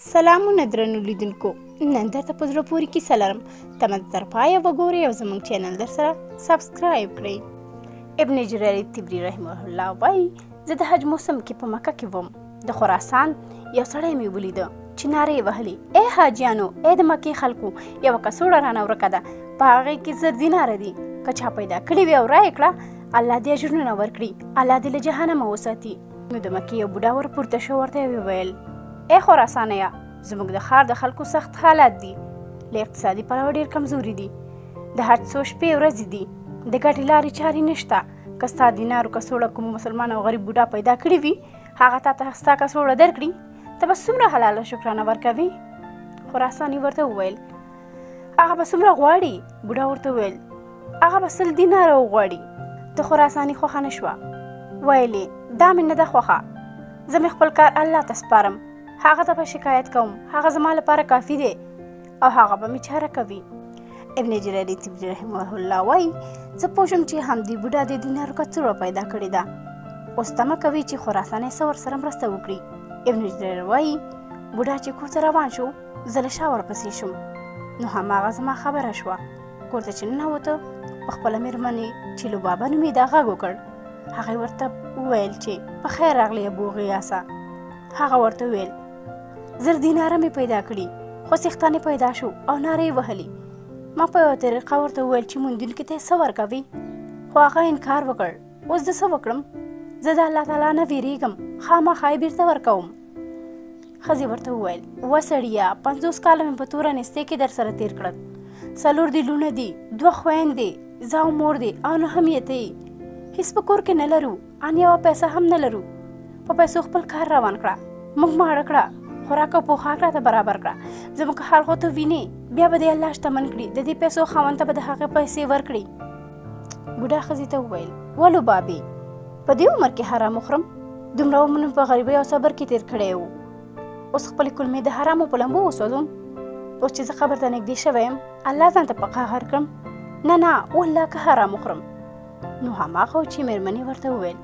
سلامونه درنو لیدونکو، نن درته په زړه پورې کیسه لرم. تمه تر پایه وګورئ او زموږ چینل در سره subscribe کړئ. ابن جریر طبري رحمه الله وایي، زه د حج موسم کې په مکه کې وم. د خراسان یو سړی مې ولیده چې نارې یې وهلې، ای حاجیانو، ای د مکې خلکو، یوه کڅوړه رانه ورکه ده، په هغې کې 1000 دیناره دي، که چا پیدا کړې وي او رایې کړه، الله دې اجرونه ورکړي، الله دې له جهنمه وساتي. نو د مکې یو بوډا ورپورته شو، ورته یې وویل، ای خراسانیه، زموږ د ښار د خلکو سخت حالات دي، له اقتصادي پلوه ډېر کمزوري دي، د حج څو شپې ورځې دي، د ګټې لارې چارې نشته. که ستا دینارو کڅوړه کوم مسلمان او غریب بوډا پیدا کړي وي، هغه تا ته ستا کڅوړه درکړي، ته به څومره حلاله شکرانه ورکوي؟ خراساني ورته وویل، هغه به څومره غواړي؟ بوډا ورته وویل، هغه به 100 دیناره وغواړي. د خراساني خوښه نه شوه، ویل یې، دا مې نه ده خوښه، زه مې خپل کار الله ته سپارم، هغه ته به شکایت کوم، هغه زما لپاره کافي دی او هغه به مې چاره کوي. ابن جریر طبري رحمه الله وایي، زه پوه شوم چې همدې بوډا د دینارو کڅوړه پیدا کړې ده، اوس تمه کوي چې خراساني څه ورسره مرسته وکړي. ابن جریر وایي، بوډا چې کور ته روان شو، زه له شا ورپسې شوم، نو هماغه زما خبره شوه. کور ته چې ننوته، په خپله مېرمنې چې لبابه نومېده غږ وکړ. هغې ورته وویل چې په خیر راغلې ابو غیاثه. هغه ورته وویل، 1000 دیناره مې پیدا کړي، خو څښتن یې پیدا شو او نارې یې وهلې. ما په یوه طریقه ورته وویل چې موندونکي ته یې څه ورکوي، خو هغه انکار وکړ. اوس زه څه وکړم؟ زه د الله تعالی نه ویرېږم، خامخا یې بېرته ورکوم. ښځې ورته وویل، وه سړیه، 50 کاله مې په توره نیستۍ کې در سره تېر کړل، 4 دې لوڼه دي، 2 خویندې، زه او مور دې او نه هم یې ته یې، هېڅ په کور کې نه لرو، ان یوه پیسه هم نه لرو. په پیسو خپل کار روان کړه، موږ ماړه کړه، خوراک او پوښاک راته برابر کړه، زموږ حال خو ته وینې، بیا به دې الله شتمن کړي، د دې پیسو خاوند ته به د هغې پیسې ورکړي. بوډا ښځې ته وویل، ولو بابې، په دې عمر کې حرام وخورم؟ دومره عمر مې په غریبۍ او صبر کې تېر کړی و، اوس خپلې کولمې د حرامو په لمبو وسوځوم؟ اوس چې زه قبر ته نږدې شوی یم، الله ځان ته په قهر کړم؟ نه نه، والله که حرام وخورم. نو هماغه و چې مېرمنې ورته وویل،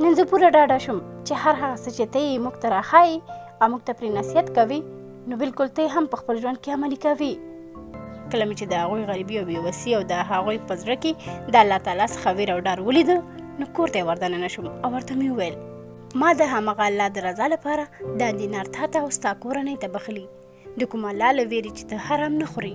نن زه پوره ډاډه شوم چې هر هغه څه چې ته یې موږ ته راښایې او موږ ته پرې نصیحت کوي، نو بالکل ته یې هم په خپل ژوند کې عملي کوي. کله مې چې د هغوی غریبي او بېوسي او د هغوی په زړه کې د الله تعالی څخه ویره او ډار ولیده، نو کور ته یې وردننه شوم او ورته مې وویل، ما د هماغه الله د رضا لپاره دا دینار تا ته او ستا کورنۍ ته بخلي، د کوم الله له ویرې چې ته حرام نه خورې.